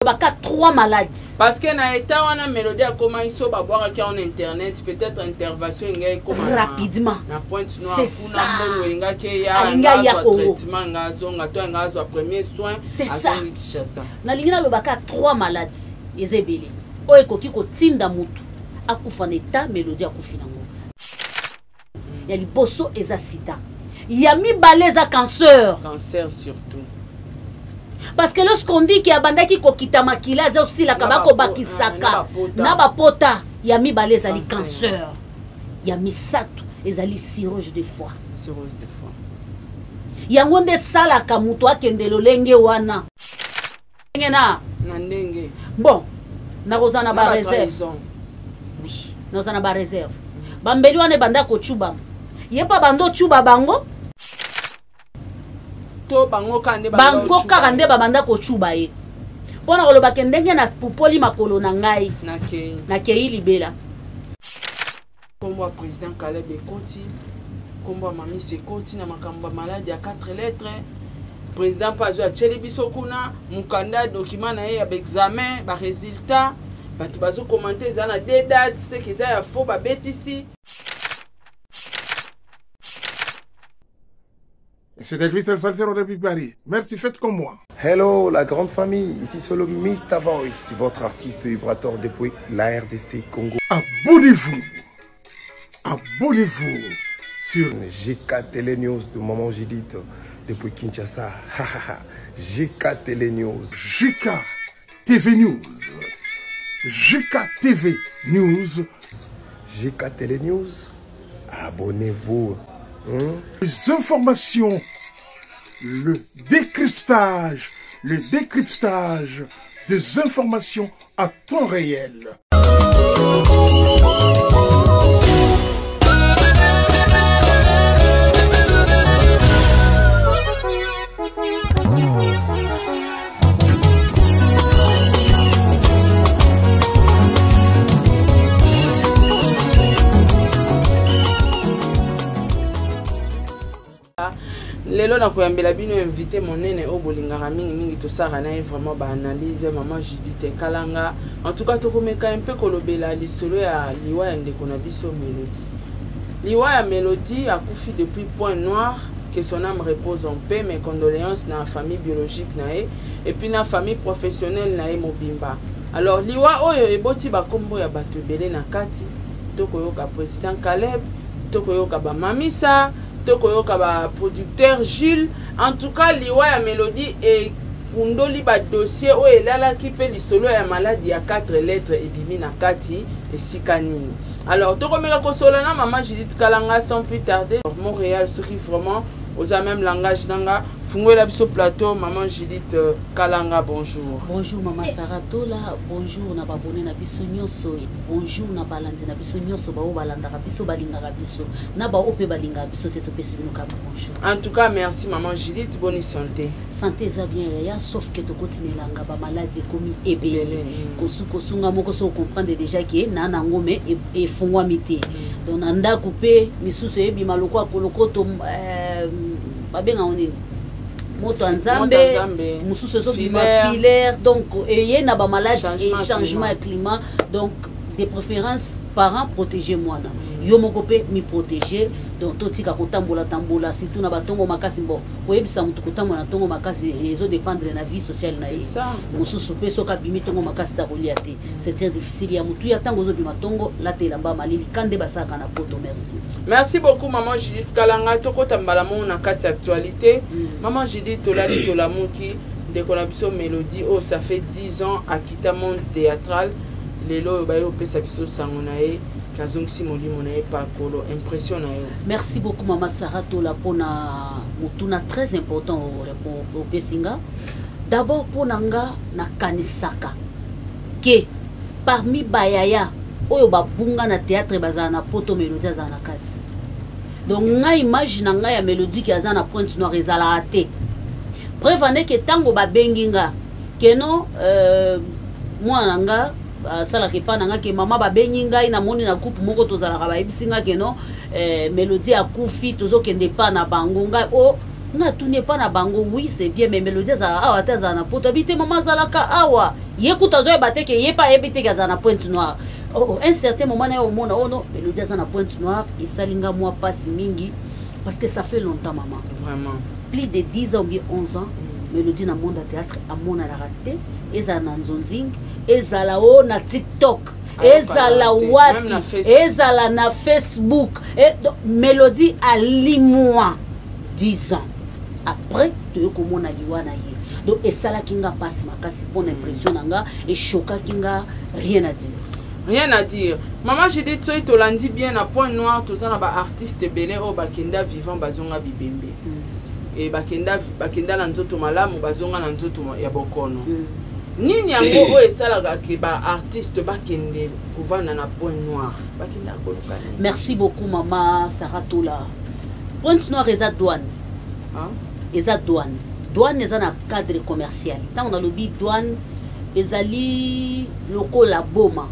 Baka trois maladies. Parce que na état wana Mélodie akomaki so babwakaki yango na internet, peut-être intervention elingaki ekoma rapidement na Pointe Noire. C'est ça. Kuna mbongo elingaki eya, Alingi aya azwa Congo. traitement, nga azonga to nga azwa premier soin. C'est ça. Azongi Kinshasa. Nalingi nalobaka trois maladies eza ebele oyo ekoki kotinda motu akufa na état Mélodie akufi nango. Ya liboso eza sida, ya mibale eza cancer. Cancer surtout. Parce que lorsqu'on dit que abandaki kokita makila, aza osilaka, Na bakobakisaka bapota. Na bapota. Ya mibale ezali Cancer. cancer, ya misato ezali cirrhose de foie. Cirrhose de foie. Yango nde esalaka moto akende lolenge wana ndenge na na ndenge. Bon, nakozala na Na ba bareserve. trahison. Oui, nakozala na bareserve. Bambeli wana ebanda kocubama, ye mpo bando ocuba bango. To bango kaka nde banda bango ocuba kaka ye. Nde babanda kocuba ye mpo na koloba ke ndenge napupoli makolo na ngai, nakei, nakei libela. Nkombo ya président Caleb ekoti, nkombo ya Mamisi ekoti na makambo ya maladi ya 4 lettres. Président mpe azwi, atieli biso kuna mokanda, document na ye ya baexamen, baresultat. Bato bazokomante eza na deux dates, seke eza ya faux, babetisi. C'est David Salsero depuis Paris. Merci, faites comme moi. Hello, la grande famille. Ici c'est le Mr. Voice, votre artiste vibrateur depuis la RDC Congo. Abonnez-vous. Abonnez-vous sur GK Télé News de Maman Judith depuis Kinshasa. GK Télé News. GK TV News. GK TV News. GK Télé News. Abonnez-vous. Les informations, le décryptage des informations à temps réel. Lelo nakoyambela bino invité monene oyo bolingaka mingimingi, tosala na ye vraiment baanalyse, Mama Judith Kalanga. En tout cas, tokomeka mpe kolobela lisolo ya liwa ya ndeko na biso Mélodie. Liwa ya Mélodie, akufi depuis Pointe Noire. Que son âme repose en paix. Mes condoléances na famille biologique na ye et puis na famille professionnelle na ye mobimba. Alors, liwa oyo eboti bakombo ya bato ebele na kati. Tokoyoka président Caleb, tokoyoka bamamisa, tokoyoka baproducteur Jules. En tout cas, liwa ya Mélodie ekundoli badossier oyo elalaki, mpe lisolo ya maladi ya 4 lettres ebimi na kati esika nini. Alors, tokomeka kosola na Mama Judith Kalanga sans plus tarder. Montréal, soki vraiment oza même langage nanga, fungolela biso plateau. Maman Judith Kalanga, bonjour. Bonjour Mama Sarah Tola, bonjour na babone na biso nyonso, bonjour na balandi na biso nyonso, bao balandaka biso, balingaka biso, na bao mpe balingaka biso te, topesi bino kaka bonjour. En tout cas, merci Maman Judith. Bonne santé? Santé eza bien yaya, sauf que tokotinelanga bamaladi ekomi ebele. Ebele. Kosunga moko so comprendre déjà ke na nango me efungwami te. Donc na ndako mpe misusu eyebima lokwa kolokoto, babengango nini, moto ya Nzambe. Moto ya Nzambe. Mosusu ezobima filaire. Filaire. Donc eye na bamaladi. Changement et changement ya climat. Donc de préférence, parents, protéger mwana, yo moko mpe miprotéger. Donc totika kotambola tambola, surtout na batongo makasi. Bon, koyebisa motu kotambola na ntongo makasi ezodépendre na vie sociale na ye. C'est ça. Mosusu mpe soki abimi ntongo makasi, ta kolia te, c'est très difficile. Ya motu ya ntango ozobima ntongo, lata elamba malili ka nde basalaka na Poto. Merci. Merci beaucoup Maman Judith Kalanga. Tokota mbala moko na kati ya actualité. Maman Judith, tolali tolamuki, ndeko na biso Mélodie oyo ça fait 10 ans akita monde théâtral, lelo oyo baye kopesa biso sango na ye, kazongisi molimo na ye pakolo. Impression na yo? Merci beaucoup Mama Sarah Tola mpona motuna très important opesi nga. D'abord, mpo na nga, nakanisaka ke parmi bayaya oyo babunga na théâtre, bazala na Poto, Mélodie azala na kati. Donc ngai, image na ngai ya Mélodie ke aza na Pointe Noire ezalaka te. Preuve andeke, ntango babengi nga keno mwana na nga asalaka epa na nga ke mama, babengi ngai, namoni na groupe moko tozalaka, bayebisi nga keno Mélodie akufi, tozokende epa na bango. Ngai o oh, Nga atuni epa na bango, oui, c'est bien, mais Mélodie azalaka awa te, azala na Poto. Abi te, mama, azalaka awa. Ye kuta azoyeba te ke ye mpe ayebi te ke azala na Pointe Noire. Oh, oh, un certain moment na ye omona, oh non, Mélodie aza na Pointe Noire. Esali nga mwa mpasi mingi parce que ça fait longtemps, maman. Vraiment. Plus de 10 ans ou bien 11 ans, Mélodie na monde ya théâtre amonanaka te. Ezala na nzonzing, ezala o na TikTok, ezala wapi, ezala na Facebook e, donc, Mélodie alimwa 10 ans après, toye komona liwa na ye. Donc esalaki nga mpasi makasi mpona impression na nga, eshokaki nga, rien à dire. Rien à dire. Mama Judith, soki tolandi bien, na Pointe Noire toza na baartiste ebele oyo bakenda vivant, bazonga bibembe. E bakenda na nzoto malamu, bazonga na nzoto ya bokono. Nini yango oyo esalaka ke baartiste bakende kovanda na Pointe Noire? Bakenda koluka nini? Merci beaucoup, mama Saratola. Pointe Noire eza douane. Ah? Eza douane. Douane eza na cadre commercial. Ntango nalobi douane, ezali lokola Boma.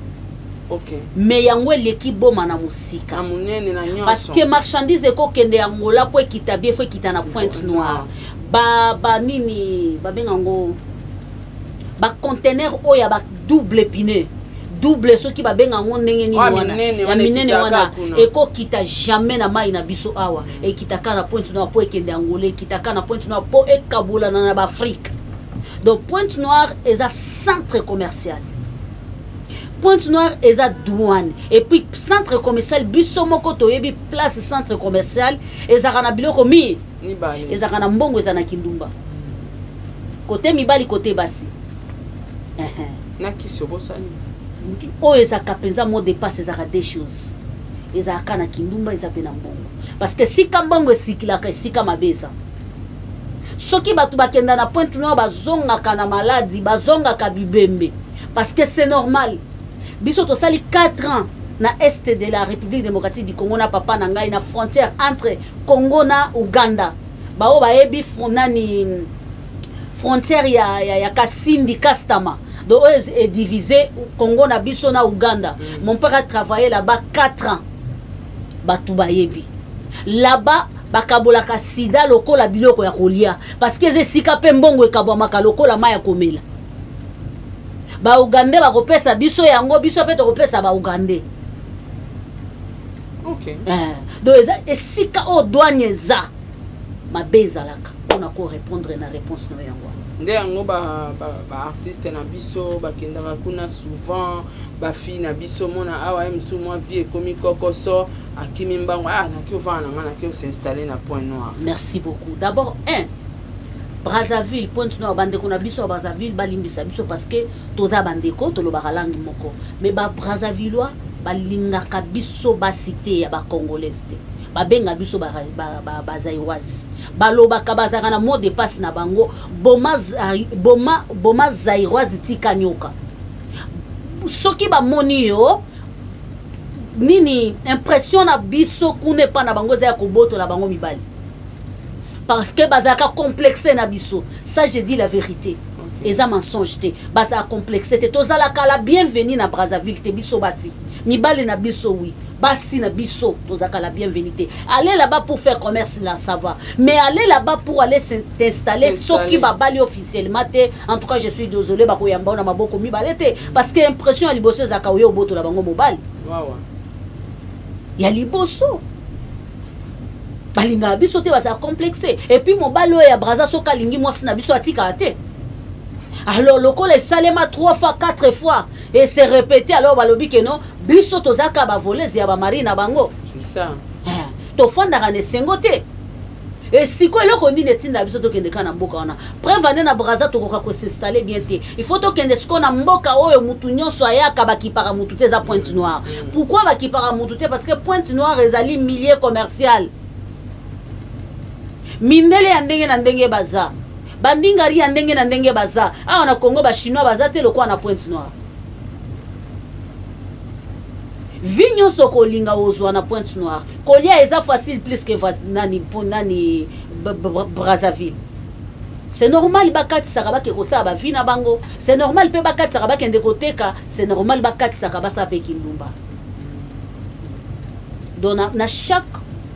Mais yango eleki Boma na mosika. Na monene na nyonso. Parce que marchandise ekokende Angola, mpo ekita bien, fo ekita na Pointe Noire. Banini babenga yango, baconteneur oyo ya badouble pneu, double, soki babenga yango ndenge nini wana ya minene wana, ekokita jamais na mai na biso awa. Ekitaka na Pointe Noire mpo ekende Angola, ekitaka na Pointe Noire mpo ekabolana na baAfrique. Donc Pointe Noire eza centre commercial, Pointe Noire eza douane et puis centre commercial. Biso moko toyebi place centre commercial ezalaka na biloko mi, ezalaka na mbongo, eza na kindumba, kote mibali, kote basi. Na kisi obosani. Oyo ezalaka mpenza mot de passe, ezalaka deux choses: ezalaka na kindumba, eza mpe na mbongo. Parce que esika mbongo esikilaka, esika mabe eza. Soki bato bakenda na Pointe Noire, bazongaka na maladi, bazongaka bibembe, parce que c'est normal. Biso tosali 4 ans na est de la République démocratique du Congo na papa na ngai, na frontière entre Congo na Uganda. Bao bayebi nani, frontière ya Kasindi Kastama, donc oyo edivise Congo na biso na Uganda. Mon père a travaillé là-bas 4 ans. Bato bayebi là-bas, bakabolaka sida lokola biloko ya kolia, parce que eza esika mpe mbongo ekabwamaka lokola mai ya komela. Baugandais bakopesa biso yango, biso mpe tokopesa baugandais. Donc eza esika oyo douane eza, mabe ezalaka. Mpona korépondre na réponse na yo, yango wana. Nde yango baartiste na biso bakendaka kuna souvent. Bafille na biso mona awa, ye mosusu mwa vie ekomi kokoso, akimi mbango, ah, naki ovanda na nga, naki os'installe na Pointe Noire. Merci beaucoup. D'abord, un, Brazzaville, Pointe Noire, bandeko na biso ya Brazzaville balimbisa biso, parce que toza bandeko, tolobaka langue moko. Mais babrazzavillois balingaka biso basi te ya bacongolaise te. Babenga biso bazaïroise. Balobaka, bazalaka na mot de passe na bango: boma, boma, boma zaïroise, tika nyoka. Soki bamoni yo nini, impression na biso kuna epa na bango eza ya kobotola bango mibali, parce que bazalaka complexe na biso. Ça, je dis la vérité, eza mensonge te. Bazala complexe te, tozalaka la bienvenue na Brazzaville te, biso basi. Mibali na biso, oui, basi na biso tozalaka la bienvenue te. Aller là-bas pour faire commerce là, ça va, mais aller là-bas pour aller s'installer, soki babali officiellement te, en tout cas je suis désolé, bakoyamba na maboko mibale te, parce que impression ya liboso ezalaka oyo obotola bango mobali. Ya liboso, balingaka biso te, bazala complexe. Et puis mobali oyo ya Braza, soki alingi mwasi na biso, atikaka te. Alors lokola esalema 3 fois, 4 fois et se répété, alors balobi ke non, biso tozalaka bavoleuses ya bamari na bango. C'est ça. Tofandaka na esengo te. Esiko eloko nini etinda biso tokende kaka na mboka wana? Preuve ande, na Braza tokoka kos'installer bien te. Il faut tokende sikoyo na mboka oyo mutu nyonso ayaka, bakipaka mutu te, eza Pointe Noire. Pourquoi bakipaka mutu te? Parce que Pointe Noire ezali milieu commercial. Mindele ya ndenge na ndenge baza, bandingari ya ndenge na ndenge baza. Awa na Congo, bachinois baza te lokola na Pointe Noire. Vi nyonso kolinga ozwa na Pointe Noire, kolia eza facile plus que nani, nani, Brazzaville. C'est normal bakatisaka, bake kosala bavi na bango. C'est normal mpe bakatisaka, bakende koteka. C'est normal bakatisaka, basala mpe kindumba. Donc na chaque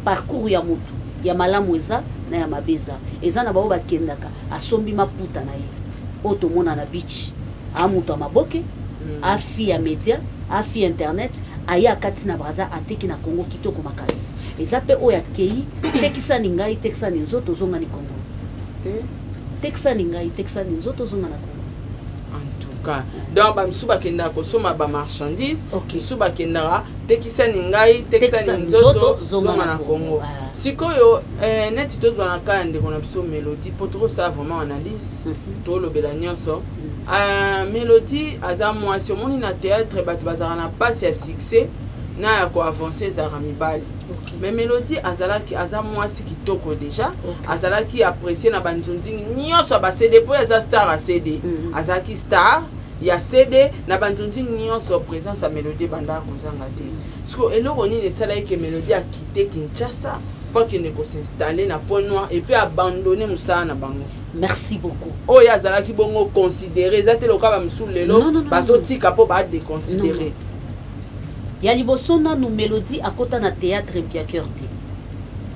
parcours ya motu, ya malamu eza, na ya mabe. Eza, eza na baoyo bakendaka, asombi maputa na ye oyo tomona na beach, aa moto ya maboke, afi ya média, afi internet, aye akati na Braza, ateki na Congo kitoko makasi. Eza mpe oyo akei: tekisani ngai, tekisani nzoto, ozongani Congo. Te. Tekisani ngai, tekisani nzoto, ozonga na Congo. En tout cas, donc bamisusu bakendaka kosomba bamarchandise, misusu bakendaka tekisani ngai, tekisani nzoto, zonga na Congo. Ah. Sikoyo neti tozwa na ka ya ndeko na biso Mélodie, mpo tokosala vraiment analyse, tolobela nyonso. Mélodie aza mwasi. Omoni, na théâtre bato bazalaka na mpasi ya succès na ya koavance ezalaka mibali. Mais Mélodie azalaki, aza mwasi kitoko déjà, azalaki apprécié na banzonzingi nyonso ya baCD, mpo aza star ya CD. Azalaki star ya CD na banzonzingi nyonso. Présence ya Mélodie ebandaka kozanga te. Siko eloko nini esalaki ke Mélodie akite Kinshasa mpo akende kos'installer na Pointe Noire et puis abandonne mosala na bango? Merci beaucoup. Oyo azalaki bongo considéré, eza te lokola bamisusu lelo Non, non, non, bazotika mpo badéconsidéré. Ya liboso nanu, Mélodie akota na théâtre mpiaker te.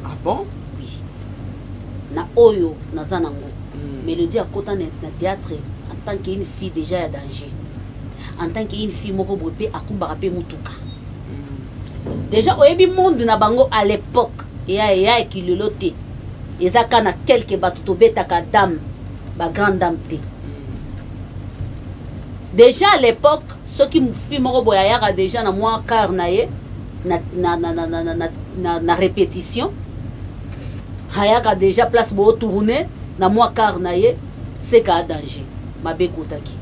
Ah bon? Oui, na oyo naza nango, Mélodie akota na théâtre en tant que une fille déjà ya danger, en tant que une fille moko boye mpe akumbaka mpe mutuka. Déjà oyebi monde na bango à l'époque, eya ekilelo te, eza ka na quelque bato tobetaka dame, bagrande dame te. Déjà à l'époque, soki fille moko boye ayaka déjà na mwa car na ye na répétition, ayaka déjà place bootourne na mwa car na ye, seka a danger mabe ekotaki.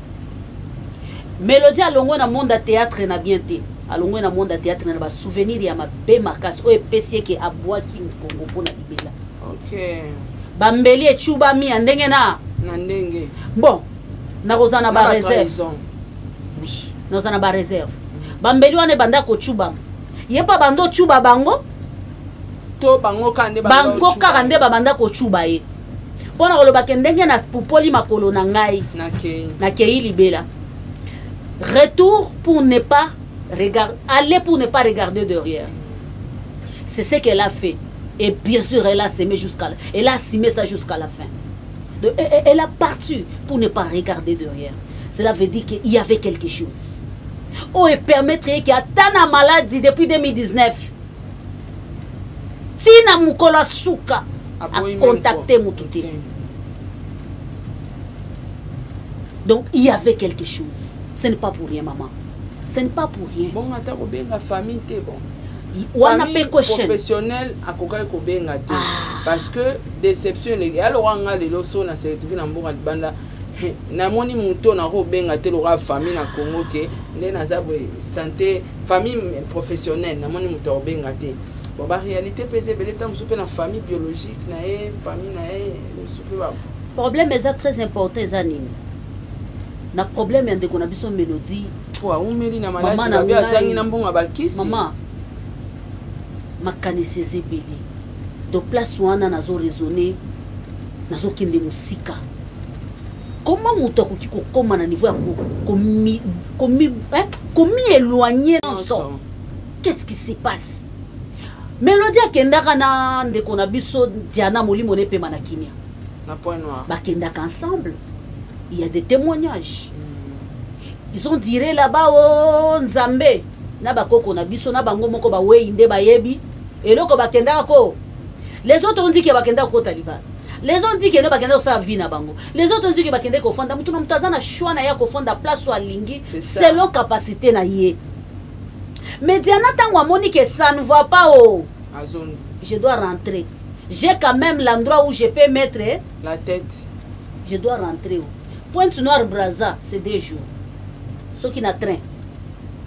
Mélodie alongwe na monde ya théâtre na bien te, alongwe na monde ya théâtre na basouvenir ya mabe makasi oyo epesi eke abwaki mokongo mpona libela. Bambeli ecubami ya ndenge na Na ndenge. Bon, nakozala na Na bareserve. batrahison. Oui, naza na bareserve. Bambeli wana ebanda kocubama, ye mpo banda ocuba bango. To bango kaka nde banda Bango ocuba. kaka nde babanda kocuba ye, mpo na kolobake ndenge napupoli makolo na ngai, Nakei. Nakei libela, retour pour ne pas regarder, aller pour ne pas regarder derrière. C'est ce qu'elle a fait et bien sûr elle a semé jusqu'à elle a assumé ça jusqu'à la fin de, elle a parti pour ne pas regarder derrière. Cela veut dire qu'il y avait quelque chose oyo permettre ye ke ata na maladie depuis 2019 ntina mokolo asuka, Aboyi même acontacte quoi. motu te. Donc il y avait quelque chose. Ce n'est pas pour rien, maman, ce n'est pas pour rien. Bongo ata kobenga famille te, bon? Wana Famille mpe question. Professionnel akokaki kobenga te, parce que déception eleki. Alokwa nga lelo so na se retrouve na mboka libanda, namoni moto nakobenga te lokola famille na Congo, ke nde naza boye, santé, famille professionnelle, namoni moto akobenga te. Bon, baréalité mpe eza ebele. Ta mosusu mpe na famille biologique na ye, famille na ye mosusu mpe Problème eza très important. Eza nini na problème ya ndeko na biso Mélodie? Po aumeli na Mama maladi na babi ngai. Azangi na mbongo ya bakisi. Mama, makanisi eza ebele. Do place wana nazo raisonne, nazokende mosika. Comment moto akoki kokóma na niveau ya hein, komi éloigner nyonso? Qu'est-ce qui se passe? Mélodie akendaka na ndeko na biso Diana, molimo na epema na kimia. Na Pointe Noire. Bakendaka ensemble, il y a des témoignages. Ils ont diré là-bas o Nzambe na bakoko na biso na bango moko bawei nde bayebi eloko bakendaka ko. Les autres ont dit ke bakendaka kokota libala, les autres dit ke nde bakendaka kosala vie na bango, les autres ont dit ke bakendaki kofanda. Mutu na moto aza na choix na ye ya kofanda place oyo alingi, C'est ça. selon capacité na ye. Mais Diana, ntango amoni ke ça ne va pas, o Azongi. je dois rentrer, j'ai quand même l'endroit où je peux mettre la tête. Je dois rentrer. Pointe Noire Braza, c'est 2 jours soki na train.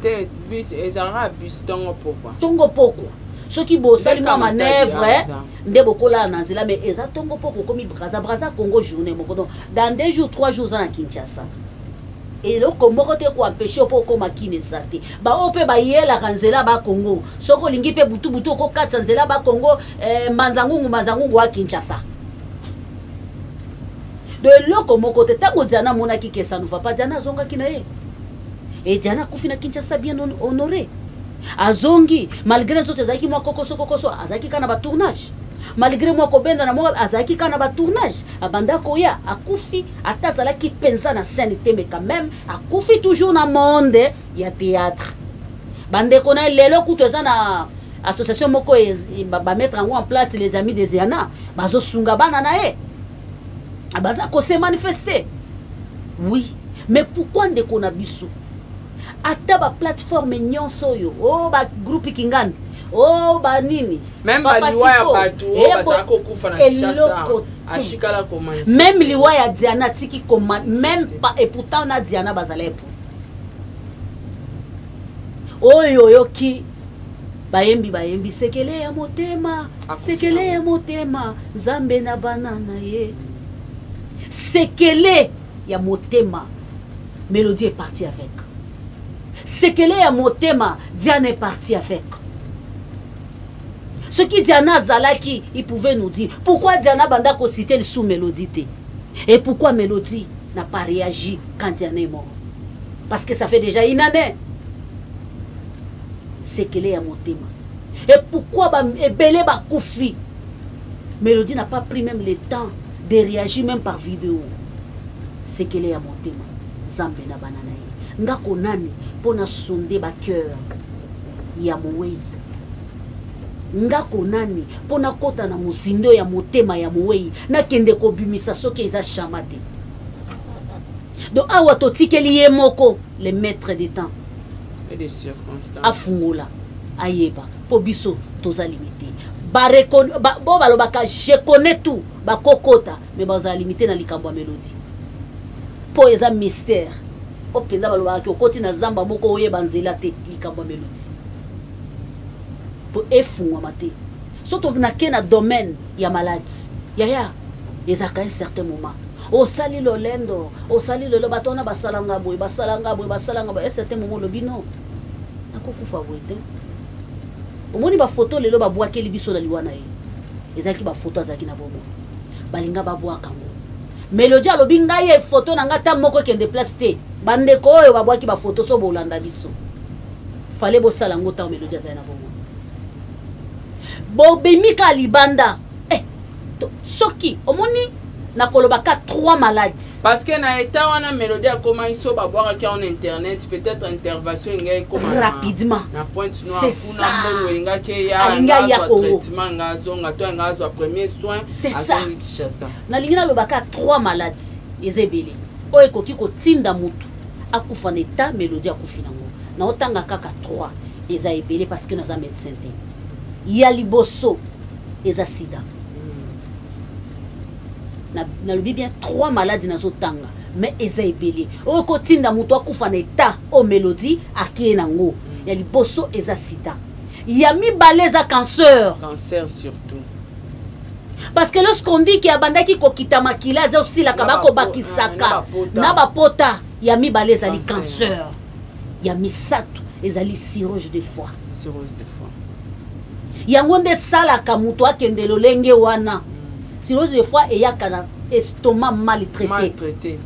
Te, bus ezalaka, bus ntongo pokwa. Ntongo pokwa, soki bosali mwa Ndeka Matadi, manœuvre, aza. nde bokolala na nzela. Mais eza ntongo pokwa okomi Braza. Braza Congo, journée moko. Donc dans 2 jours, 3 jours, oza na Kinshasa. Eloko moko te koempêche mpo okóma kini eza te. Baoyo mpe bayelaka nzela Bakongo, soki olingi mpe butubutu okokatisa nzela Bakongo, mbanza ngungu, mbanza ngungu wa Kinshasa. Do eloko moko te. Ntango Diana amonaki ke ça ne va pas, Diana azongaki na ye e Diana akufi na Kinshasa bien honoré. Azongi malgré nzoto ezalaki mwa kokoso kokoso, azalaki kaka na batournage. Malgré mwa kobenda na moko, azalaki kaka na batournage, abanda koya, akufi. Ata azalaki mpenza na scène te, mais quand même akufi toujours na monde ya théâtre. Bandeko na ye lelo kutu eza na association moko bamettre yango en place, les Amis des Diana, bazosunga bana na ye, baza kose manifester, oui. Mais pourquoi ndeko na biso, ata baplateforme nyonso oyo, o bagroupe Kingandi, o banini, même Papa baliwa ya Siko, bato oyo bazala kokufa na Kinshasa, eloko te. Atikala komanifester. Même liwa ya Diana atiki koma même pas, et pourtant na Diana bazala epo oyo oyoki bayembi, bayembi sekele ya motema. Akufi Sekele ya motema, Nzambe na bana na ye, sekele ya motema, Mélodie est partie avec sekele ya motema, Diana est partie avec. Soki Diana azalaki, il pouvait nous dire pourquoi Diana banda kociter lisusu Mélodie te et pourquoi Mélodie n'a pas réagi quand Diana est mort, parce que ça fait déjà une année. Sekele ya motema. Et pourquoi ebele bakufi, Mélodie n'a pas pris même le temps de réagir, même par vidéo? Sekele ya motema, Nzambe na bana na ye. Ngako nani mpo na sonde bacœur ya mowei? Ngako nani mpo nakɔta na mozindo ya motema ya mowei, nakende kobimisa soki eza shama te? Donc awa totikeli ye moko le maître de temps et des circonstances. Afungola, ayeba, mpo biso toza limité. Bo balobaka je connais tout, bakokota, mais bazala limité na likambo ya Mélodie, mpo eza mystère o mpenza. Balobaka ke okoti na zamba moko, oyeba nzela te. Likambo ya Mélodie, mpo efungwama te, so nake na domaine ya maladie, yaya, ezalaka un certain moment osali lolendo, osali lelo, bato wana basalanga boye, basalanga boye, basalanga boye. Un certain moment olobi: non, nakokufa boye te. Omoni bafoto lelo babwakeli biso na liwa na ye, ezalaki bafoto azalaki na bomoi, balinga babwaka yango. Mélodie alobi: ngai ye foto na ngai ta moko ekende place te. Bandeko oyo babwaki bafoto, so bolanda biso, fale bosala yango ntango Mélodie azali na bomoi. Bobimi ka libanda, soki omoni nakoloba ka trois maladies. Parce que na état wana Mélodie akomaki, so babwakaki yango na internet, peut-être intervention engai ekoma rapidement. Na Pointe Noire. C'est kuna ça. mbongo elingaki eya. Alingi aya azwa Congo. traitement, nga azonga to nga azwa premier soin. C'est ça. Azongi Kinshasa. Nalingi naloba ka trois maladies eza ebele oyo ekoki kotinda motu akufa na état Mélodie akufi nango. Naotanga kaka trois, eza ebele parce que naza médecin te. Ya liboso eza sida. Nalobi bien trois maladies nazotanga, mais eza ebele oyo kotinda moto akufa na état oyo Mélodie akie nango. Ya liboso eza sida, ya mibale eza cancer. Cancer surtout. Parce que lorsqu'on dit ke abandaki kokita makila, aza osilaka, Na bakobakisaka na bapota. Na bapota. Ya mibale ezali Cancer. cancer, ya misato ezali cirrhose de foie. Cirrhose de foie. Yango nde esalaka moto akende lolenge wana. Cirrhose de foie eyaka na estomac maltraité. Maltraité.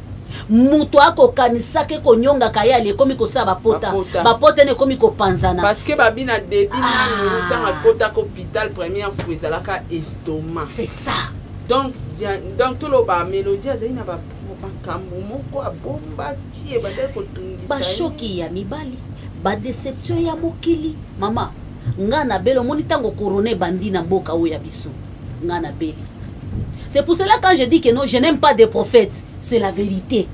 Moto akokanisaka ekonyongaka ye, ali ekomi kosala bapota. Bapota. Bapota ene ekomi kopanzana. Parce que babi na début Ah. nanu ntango akotaka hôpital première fois, ezalaka estomac. C'est ça. Donc toloba Mélodie azali na makambo moko abombaki, ebandaki kotungisa ye. Bashoki ya mibali, badéception ya mokili. Mama, nga na beli, omoni ntango corona ebandi na mboka oyo ya biso, nga na beli. C'est pour cela, quand je dis que non, je n'aime pas des prophètes, c'est la vérité.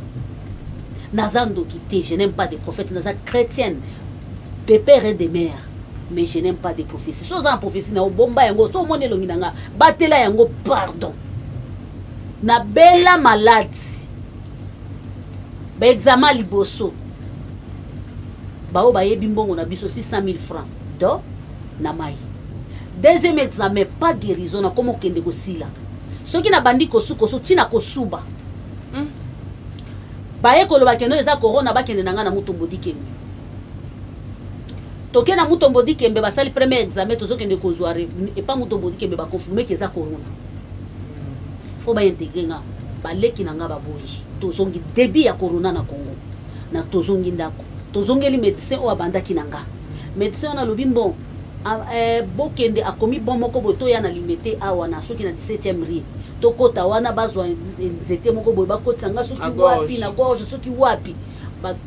Naza ndoki te, je n'aime pas des prophètes. Naza chrétienne de père et de mère, mais je n'aime pas des prophéties. So oza na prophétie na obomba yango, so omoni elongi na nga, batela yango, pardon. Nabela maladi, baexamen liboso, bao bayebi mbongo na biso 600 000 francs do na mai. Deuxième examen, pas guérison. Nakoma okende kosila, soki nabandi kosukosu ntina kosuba. Baye koloba kendo eza corona, bakende na ngai na Mutombo Dikembe. Toke na Mutombo Dikembe, basali premier examen, tozokende kozwa epa Mutombo Dikembe, baconfirme ke eza corona, fo baintégrer nga. Baleki na nga baboyi. Tozongi, début ya corona na Congo, na tozongi ndako, tozongeli médecin oyo abandaki na nga. Médecin wana alobi: mbon Ah, bokende akomi bon moko boye, toya na Limete awa na soki na 17e rue, tokɔta wana, bazwa nzete moko boye, bakotisa nga soki Na gorge. Wapi, na gorge soki wapi.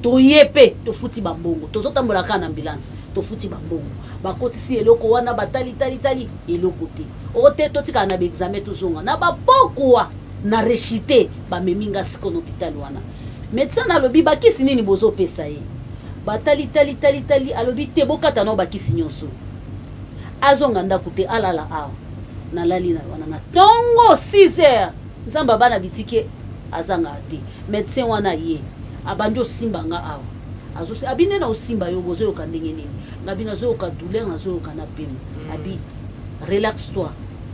Toye mpe tofuti bambongo, tozotambola kaka na ambulance, tofuti bambongo, bakotisi eloko wana, batali tali tali, eloko te. O te, totikala na baexamen, tozonga na bapokwa na rechute. Bamemi nga siko na hôpital wana. Médecin alobi: "Bakisi nini bozopesa ye?" Batali tali tali tali, alobi: "Te, bokata nao bakisi nyonso, azonga ndako te, alala awa." Nalali na wana na ntongo 6 heures. Nzambe abana bitike azangaka te. Médecin wana ye abandi osimba nga awa. Abi: "Nde na osimba yo, bozoyoka ndenge nini?" Ngabi: "Nazoyoka douleur, nazoyoka na pema." Abi: "Relax toi,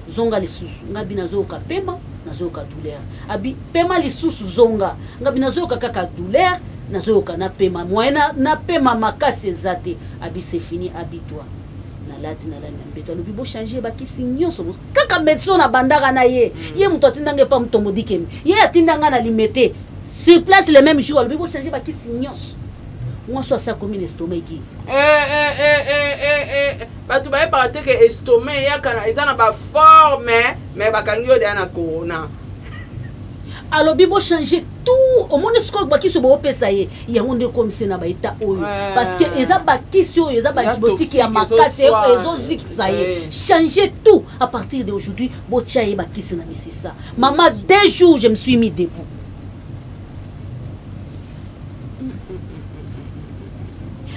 zonga lisusu." Ngabi: "Nazoyoka pema, nazoyoka douleur." Abi: "Pema lisusu, zonga." Ngabi: "Nazoyoka kaka douleur, nazoyoka na pema, moyen na pema makasi eza te." Abi: "C'est fini, abi toi." Nalati, nalali na mbeto. Alobi: "Bochange bakisi nyonso." Kaka médecin na bandaka na ye, ye moto atindanga epa Mutombo Dikemi, ye atindanga na Limete sur place le même jour. Alobi: "Bochange bakisi nyonso." Mwasi asa komi na estomac eki. Eh, bato bayebaka te ke estomac eyaka eza na baforme, mais bakangi yo deya na corona. Alobi: "Bochange tout." Omoni sikoyo bakisi boopesa ye, yango nde ekomisi na baétat oyo, parce que eza bakisi oyo eza baantibiotique ya makasi, ezozikisa ye. "Change tout à partir d'aujourd'hui, botya ye bakisi na misisa." Mama, 2 jours, je me suis mis debout.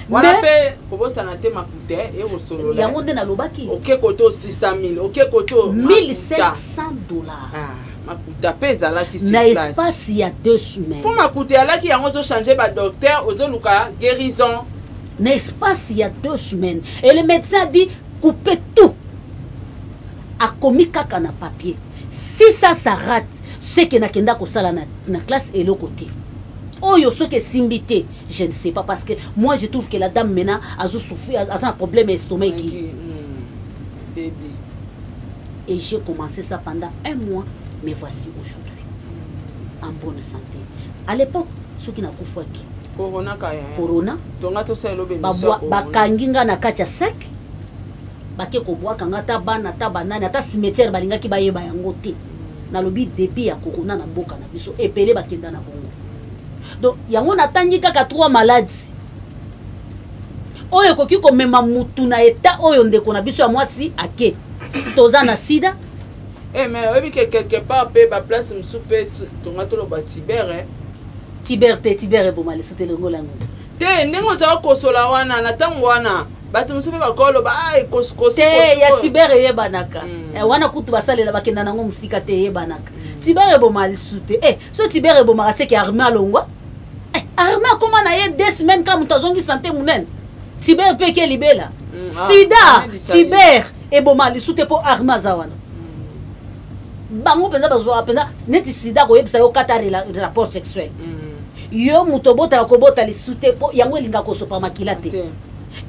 Wana mpe kobosana te makuta ekosolola. Yango nde nalobaki. Oke koto 600 000, oke koto 1500 $. Makuta mpe ezalaki. Na espace ya 2 semaines. Mpo makuta ezalaki, yango ozochange badocteur, ozoluka guérison. Na espace ya 2 semaines. Et le médecin a dit: "Coupez tout." Akomi kaka na papier. Si ça, ça rate, c'est que nakenda kosala na classe eloko te. Oyo soki esimbi te, je ne sais pas, parce que moi je trouve que la dame maintenant azosouffrir, aza na problème ya estomac eki. Baby. Et j'ai commencé ça pendant un mois, mais voici aujourd'hui en bonne santé. À l'époque, soki nakufwaki Corona kaya. Corona. Tonga tosala elobe. Bakangi nga na kati ya sec, bake kobwaka nga, ata bana, ata banani, ata cimetière balingaki bayeba yango te. Nalobi début ya corona na mboka na biso, ebele bakenda na bongo. Donc yango natangi kaka trois maladies oyo ekoki komema mutu na état oyo ndeko na biso ya mwasi ake. Toza na sida. Eh, mais oyebi ke quelque part mpe baplace mosusu mpe, tonga toloba tibere. Tiber te, tiber eboma liso te, longola yango. Te, ndenge ozala kosola wana na ntango wana, bato mosusu mpe bakoloba ekosukosu. Te, ya tiber eyebanaka. Wana kutu basalela, bakenda nango mosika te, eyebanaka. Tiber eboma lisu te. So tiber ebomaka, seke arme alongwa. Arme akóma na ye 2 semaines ka moto azongi santé monene. Tiber mpe eke libela. Sida, tiber eboma lisu te, mpo arme aza wana. Bango mpenza bazwaka mpenza neti sida, koyebisa yo kata rapport sexuel. Yo moto obotaka, kobota lisu te, mpo yango elingaka kosopa makila te.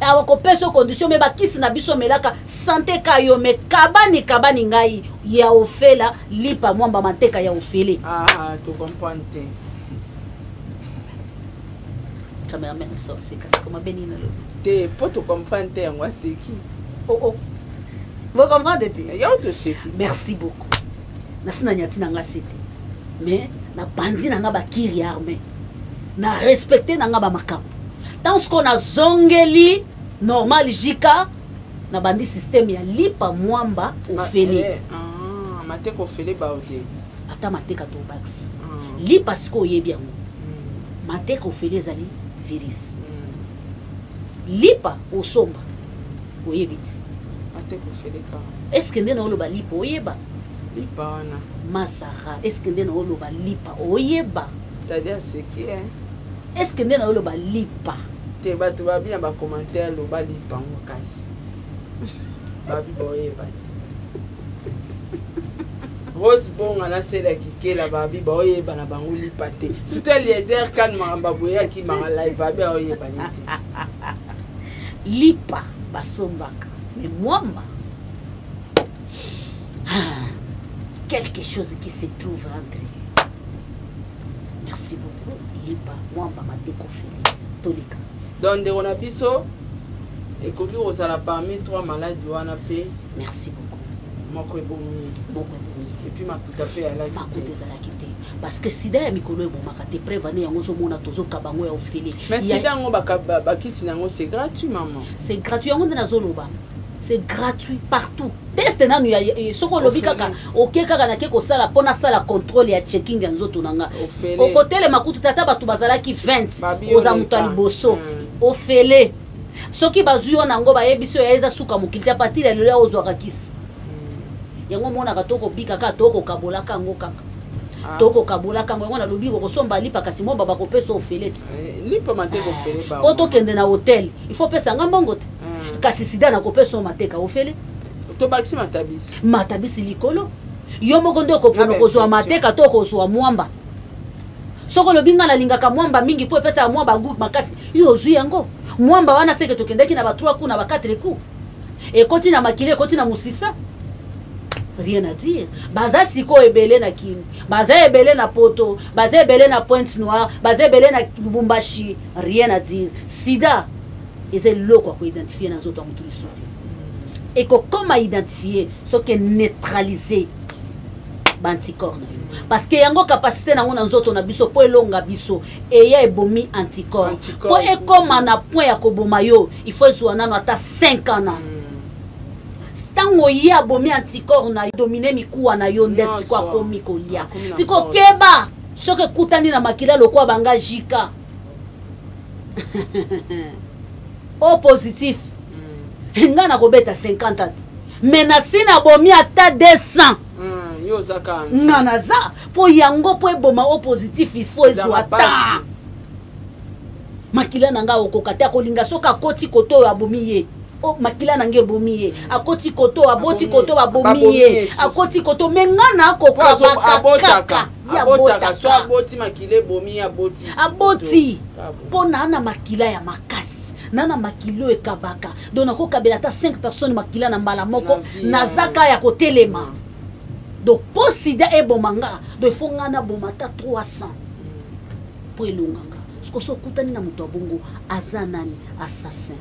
Awa kopesa yo condition, me bakisi na biso omelaka sante ka yo, me kabani kabani ngai ya ofela lipa mwamba manteka ya ofele. Ah, tocomprendre te. Cameraman biso oseka sika mabe nini nalobi? Te, mpo tocomprendre te, yango aseki. Oh, oh. Bocomprendre te? Yo toseki. Merci beaucoup. Nasi na nyati na nga se te, mais nabandi na nga bakiri ya armée, na respecte na nga bamakambo. Tant siko nazongeli normal, jika nabandi système ya lipa mwamba ofele. Ah, mateka ofele bao te. Ata mateka tobakisi lipa siko oyebi yango. Mateka ofele ezali virus. Lipa osomba oyebi ti. Mateka ofele kaka. Est-ce nde na oloba lipa oyeba? Lipa wana. Masara, est-ce nde na oloba lipa oyeba? Tadi aseki eh. Est-ce nde na oloba lipa? Te, bato babi na bacommentaire: loba lipa ngo, kasi babi baoyeba te. Rose Bonga nasela kikela, babi baoyeba na bango lipa te, surtout Eliezer kan makambo aboyaki maka live, babi aoyebani te. Lipa basombaka, mais mwamba, ah, quelque chose qui se trouve entre. Merci beaucoup. Lipa mwamba, mateko fili tolika. Donc ndeko na biso Ekoki kozala parmi trois maladies wana mpe. Merci beaucoup. Moko ebomi. Moko ebomi. Et puis makuta mpe alaki. Makuta ezalaki te parce que sida ya mikolo ebomaka te. Preuve ane yango ozomona tozokaba yango ya ofele. Mais sida yango, bakisi nango, c'est gratuit, maman. C'est gratuit, yango nde nazoloba, c'est gratuit partout. Test nanu ya soki olobi kaka oke kaka nake kosala mpo nasala contrôle ya checking ya nzoto na nga, okotelema kutu tata bato bazalaki 20, oza moto ya liboso ofele. Soki bazwi yo nango, bayebi so ya eza suka mokili te. À partir ya lelo ya ozwaka kisi yango, omonaka tokobika kaka, tokokabolaka yango kaka, tokokabolaka yango. Yango nalobi kokosomba lipa, kasi momba bakopesa ofele ti. Lipa mateka ofele. Mpo tokende na hotel, il faut pesa nga mbongo te, kasi sida nakopesa o mateka ofele. Tobakisi matabisi. Matabisi likolo, yo moko nde okopona kozwa mateka to okozwa mwamba. Soki olobi ngai nalingaka mwamba mingi mpo epesaka mwamba goût makasi, yo ozwi yango mwamba wana. Seke tokendaki na ba 3 coups, na ba 4 coups, ekoti na makili, ekoti na mosisa, rien à dire. Baza sikoyo ebele na Kini, baza ebele na Poto, baza ebele na Pointe Noire, baza ebele na Lubumbashi, rien à dire. Sida eza eloko ya koidentifier na nzoto ya motu lisu te. Ekokoma identifié soki neutraliser baanticorps na yo, parce que yango capacité nango na nzoto na biso mpo elonga biso, eya ebomi anticorps. Mpo ekóma na point ya koboma yo, il faut ezwa nano ata 5 ans nano. Ntango ye abomi anticorps na yo, domine mikuwa na yo, nde siko akomi kolia. Siko keba soki ekutani na makila lokwa banga jika o positif, nga nakobeta 50 ati, mais nasi nabomi ata 200. Nga naza mpo yango, mpo eboma o positif, il faut ezwa ta makila na ngai. Okoka te, akolinga soki akoti koto oyo abomi ye, oh, makila na ngai ebomi ye, akoti koto, aboti koto, babomi ye, akoti koto, mais nga nakokabaka kaka. Ye aboti mpo na na makila ya makasi, na makila oyo ekabaka. Donc nakokabela ata 5 personnes makila na mbala moko, nazaka ya kotelema. Donc mpo sida eboma nga, donc il faut nga naboma ata 300 mpo elonga nga. Siko so okutani na moto ya bongo, aza nani? Assassin.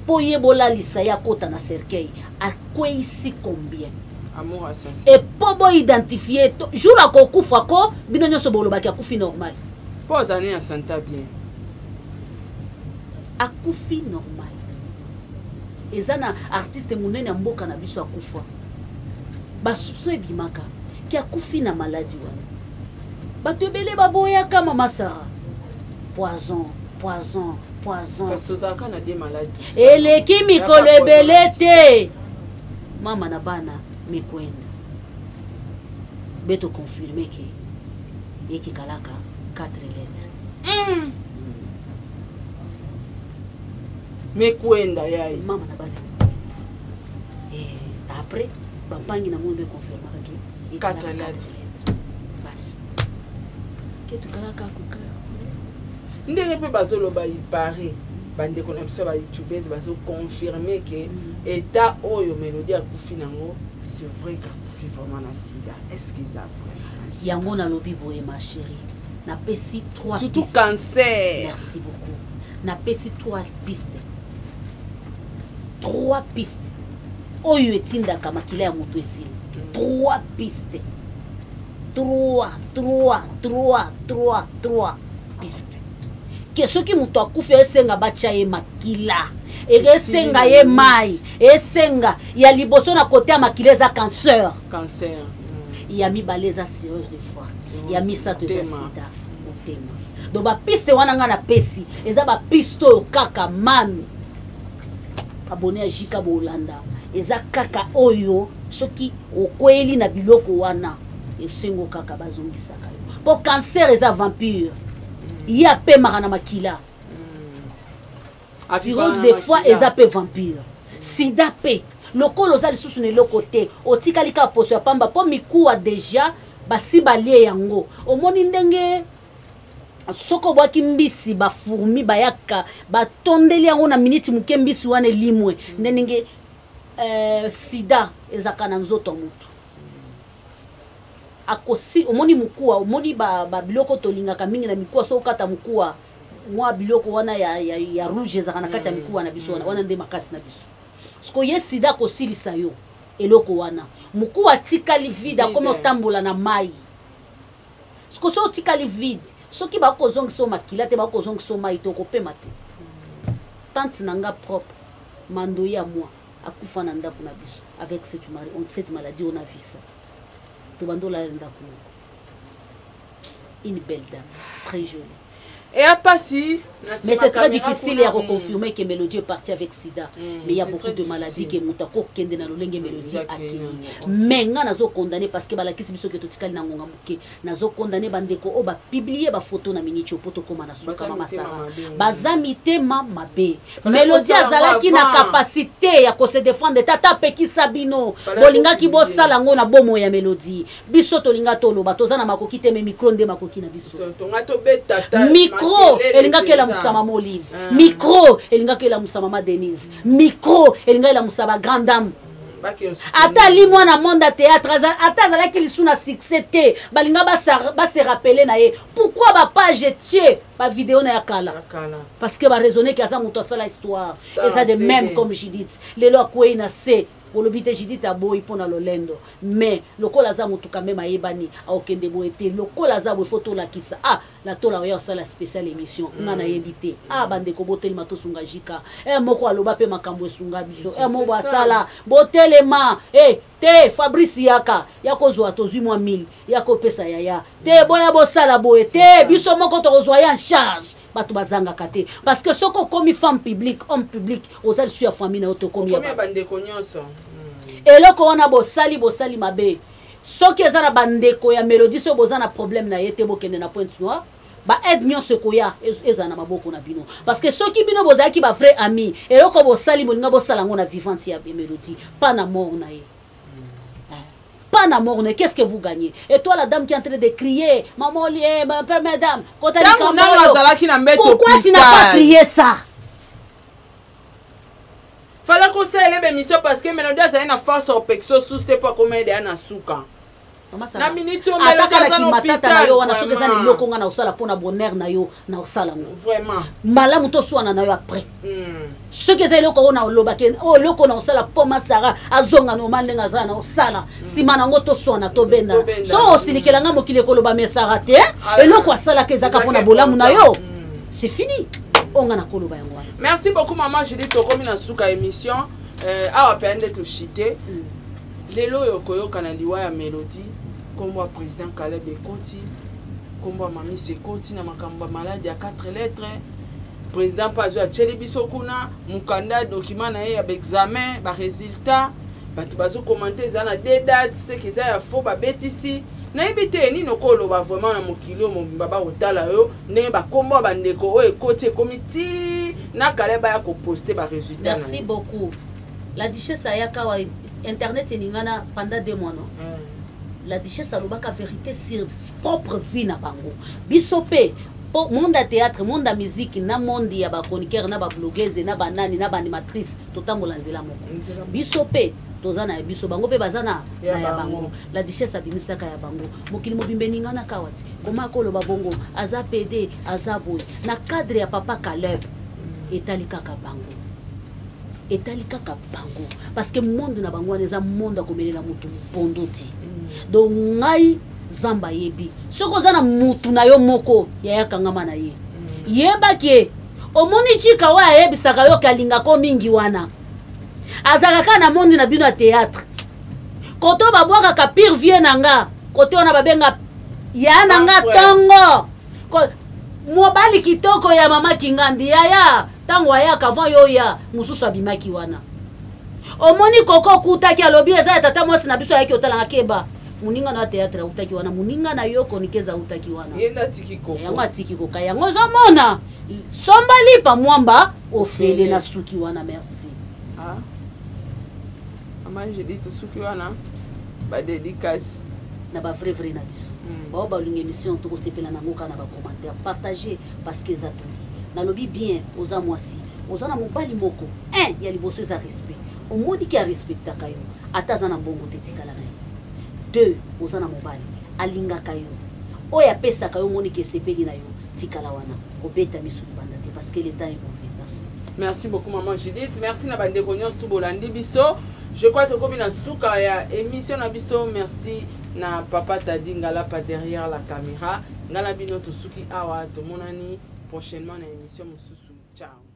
Mpo ye bolalisa ye, akota na cercueil, akweyisi combien? E mpo boidentifie jour akokufa ko, bino nyonso bolobaki akufi normal. Mpo azali na santé bien. Akufi normal. Eza na artiste monene ya mboka na biso akufa, basoupçon ebimaka ke akufi na maladi wana. Bato ebele baboyaka, mama Sara, poison, poison, poison. Kasi tozalaka na de maladi. Eleki mikolo ebele te, mama na bana mikwenda be toconfirme ke yekikalaka 4 lettres. Mekwenda yai. Mama na bana, après bampangi na moi be confirmaka ke 4 lettres. Basi ke tokalaka koka. Ndenge mpe bazoloba, il paraît bandeko na biso ya bayoutubeurs bazoconfirme ke état oyo Mélodie akufi nango, c'est vrai qu'akufi vraiment na sida. Est ce que eza vrai? Yango nalobi boye, ma chérie, napesi trois Surtout pistes. Cancer. Merci beaucoup. Napesi trois pistes, trois pistes oyo etindaka makila ya moto esili. Trois pistes, trois, trois, trois, trois, trois pistes ke soki moto akufi, esenga batya ye makila, esenga ye mai. Esenga ya liboso na kote ya makila eza cancer. Cancer. Ya mibale eza cirrhose de foie. Ya misato eza sida, motema. Donc bapiste wana ngai napesi eza bapiste oyo kaka mami abone ya jika bolanda, eza kaka oyo soki okweyeli na biloko wana, esengo kaka bazongisaka yo, mpo cancer eza vampire, ye apemaka na makila. Cirrhose de foie eza mpe vampire, sida mpe lokola oza lisusu na eloko te, otikali kaka poso ya pamba, mpo mikuwa déjà basi balie yango. Omoni ndenge soki obwaki mbisi, bafourmi bayaka, batondeli yango na miniti moke, mbisi wana elimwe. Nde ndenge sida ezalaka na nzoto ya motu. Akosi, omoni mokuwa, omoni babiloko ba tolingaka mingi na mikuwa, soki okata mokuwa mwa biloko wana ya rouge ezalaka na kati ya mikuwa na biso wana. Wana nde makasi na biso. Siko ye sida akosilisa yo eloko wana, mokuwa atikali vide, akomi otambola na mai. Siko soki otikali vide, soki bakozongisa yo makila te, bakozongisa yo mai te, okopema te. Tante na nga propre, mandoyi ya moi, akufa na ndako na biso avec cette maladie. On a vu ça, tobanda olala ndako moko. Une belle dame, très jolie. Et pasi. Mais c'est très difficile à reconfirmer que Mélodie est partie avec sida. Mais il y a beaucoup de maladies que moto akokende na lolenge Mélodie akei. Mais nga nazo condamner, parce que balakisi biso ke totikali na ngonga moke. Nazo condamner bandeko oyo bapublier bafoto na miniti oyo po tokóma na suka. Mama Sara, baza mitema mabe. Mélodie azalaki na capacité ya kose défendre. Tata apekisa bino, bolingaki bosala yango na bomo ya Mélodie. Biso tolinga toloba, toza na makoki te, mais micro nde makoki na biso. Micro elingaki elamusa mama Olive, micro elingaki elamusa mama Denise, micro elingaki elamusa bagrande dame. Ata ali mwana monde ya théâtre, ata azalaki lisu na succès te, balinga base rappeler na ye. Pourquoi bapage etie bavideo na ya kala? Parce que baraisonne ke aza moto asala histoire. Eza de même comme Judith, lelo akwei na se, olobi te Judith aboyi mpo na lolendo, mais lokola aza motu quand même ayebani, aokende boye te. Lokola aza boye, fo tolakisa. Ah, la tola oya osala spécial émission. Nga nayebi te. Ah, bandeko, botelema, tosunga jika. E moko aloba mpe makambo esunga biso. E moko asala, botelema. E te, Fabrice, yaka ya kozwa, tozwi mwa 1000 ya kopesa yaya te. Boya bosala boye te, biso moko tokozwa ya en charge. Bato bazangaka te, parce que soki okomi femme publique, homme public, oza lisu ya famille na yo, tokomi ya bandeko nyonso. Eloko wana bosali, bosali mabe. Soki eza na bandeko ya Mélodie, soki boza na problème na ye te, bokende na Pointe Noire, baaide nyonso ekoya, ezala na maboko na bino. Parce que soki bino bozalaki bavrai ami, eloko bosali, bolinga bosala yango na vivante ya Mélodie, pas na mort na ye, pas na mort. Qu'est-ce que vous gagnez? Et toi, la dame qui est en train de crier, maman Olie, ma père, madame, pourquoi tu n'as pas crié ça? Fala kosalela bémission, parce que Mélodie azali na force opekisa susu te, mpo akoma ede ya na suka. Na minute ataka na kimatata na yo wana. Soki eza na eloko nga na kosala mpo na bonheur na yo, na kosala ngo. Vraiment. Malamu toswana na yo après. Soki eza eloko oyo na olobaki, oyo eloko na kosala mpo Masara azonga normal ndenge azala, na kosala nsima nango, toswana, tobendana. So osilikela nga, mokili ekoloba mesara te, eloko asalaka ezaka mpona bolamu na yo. C'est fini, oyo nga nakoloba yango wana. Merci beaucoup, maman Judith. Tokomi na suka émission. Awa mpe nde toshite lelo oyo koyoka na liwa ya Mélodie, nkombo ya président Caleb ekoti, nkombo ya Mamisi ekoti na makambo ya maladi ya 4 lettres. Président mpe azwi, atieli biso kuna mokanda, document na ye ya baexamen, baresultat. Bato bazokomante eza na deux dates, seke eza ya faux, babetisi. Nayebi te nini okoloba vraiment na mokili oyo mobimba bakotala yo, ndenge bakombo ya bandeko oyo ekoti, ekomi ti na Caleb baya koposte baresultat. Merci beaucoup. La duchesse ayaka awa, internet eningana pendant 2 mois, non? La duchesse alobaka vérité sur propre vie na bango. Biso mpe po monde ya théâtre, monde ya musique, na monde ya bachroniqueur, na bablogueuse, na banani, na baanimatrice, totambola nzela moko. Biso mpe toza na ya biso, bango mpe baza na ya bango. La duchesse abimisaka ya bango, mokili mobimba eninganaka awa ti koma koloba bongo aza pd, aza boye na cadre ya papa Caleb. Etali kaka bango, etali kaka bango, parce que monde na bango wana eza monde akomelela motu mpondo te. Donc ngai, Nzambe ayebi. Soki oza na mutu na yo moko, yaya, kangama na ye. Yebaki ye, omoni cika oyo ayebisaka yo ke alingako mingi wana, azalaka kaka na monde na bino ya théâtre. Kote oyo babwakaka pire vie na nga, kote wana babenga ya na nga ntongo, mobali kitoko ya mama Kingandi. Yaya, ntango ayaka avant yo ya mosusu abimaki wana, omoni koko okutaki, alobi eza ya tata mwasi na biso, ayaki otalanga. Keba, moninga na théâtre autaki wana, moninga na yo konikeza autaki wana. Yango atiki koka, yango ozomona somba lipa mwamba ofele na suki wana. Merci. Ah. Mama Judith, tosuki wana, badédicace. Na bavrai vrai na biso bao balinga émission, tokosepela nango kaka na bacommentaire, partage, parce que eza toli. Nalobi bien, oza mwasi, oza na mobali moko un ya liboso eza respect. Omoniki arespectaka yo, ata aza na mbongo te, tikala na ye. Deux, oza na mobali alingaka yo, oyo apesaka yo, omoniki esepeli na yo, tikala wana, kobeta miso libanda. Parce que le temps est mauvais. Merci. Merci beaucoup, maman Judith. Merci na bandeko nyonso tu bolandi biso. Je crois tokomi na suka ya émission na biso. Merci na papa Tadi Ngalapa derrière la caméra. Ngala bino tosuki awa, tomonani prochainement na émission mosusu. Ciao.